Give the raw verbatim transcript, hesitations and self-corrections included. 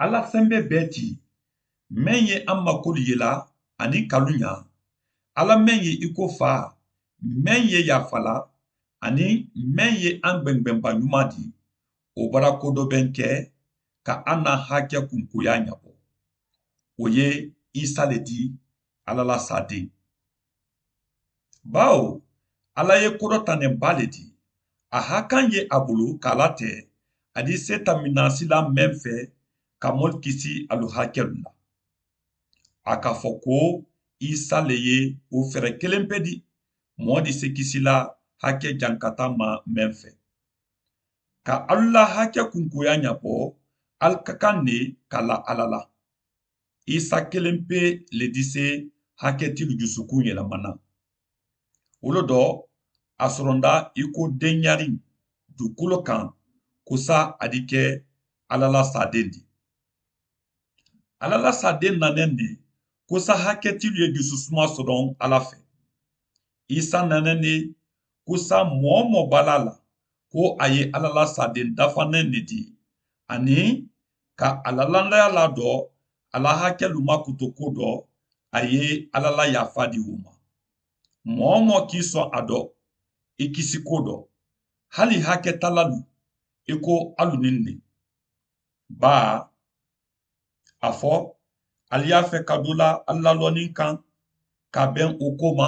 Alla sembe bee ti, meŋ ye an makolu yela aniŋ kaluñaa, alla meŋ ye i ko faa, meŋ ye yaafa la, aniŋ meŋ ye an gbeŋgbeŋ bañumaa dii. Wo bara ko doo be n ke ka an na hake kunkuyaa ñabo. Wo ye isa le dii, alla la saadeŋ. Baawo alla ye ko doo taneŋ baa le dii. A hakaŋ ye a bulu ka a la tee a dii seeta minaasi la meŋ fee ka moolu kisi alu hakelu la. A ka fo ko isa le ye wo fere kelempe dii moo dii si kisi la hake jankata ma meŋ fee. Ka alu la hake kunkuyaa ñabo, alu ka kaŋ ne ka la alla la. Isa kelempe le dii si hake tilu jusukuŋ yelamana. Wo le doo a soronda i ko denyariŋ dukulo kaŋ kusa a dii ke alla la saadeŋ dii. Alla la saadeŋ naneŋ ne kusa hake tilu ye jususuma sodoŋ alla fee. Isa naneŋ ne kusa moo-wo-moo bala la ko a ye alla la saadeŋ dafaneŋ ne dii, aniŋ ka a la landayaa laa doo a la hakelu ma kuto ko doo a ye alla la yaafaa dii wo ma. Moo-wo-moo ka i soŋ a doo i kisi ko doo, hali hake talalu i ko alu niŋ ne. Baa a fo ali ye a fee ka dula alu la loniŋ kaŋ ka beŋ wo ko ma.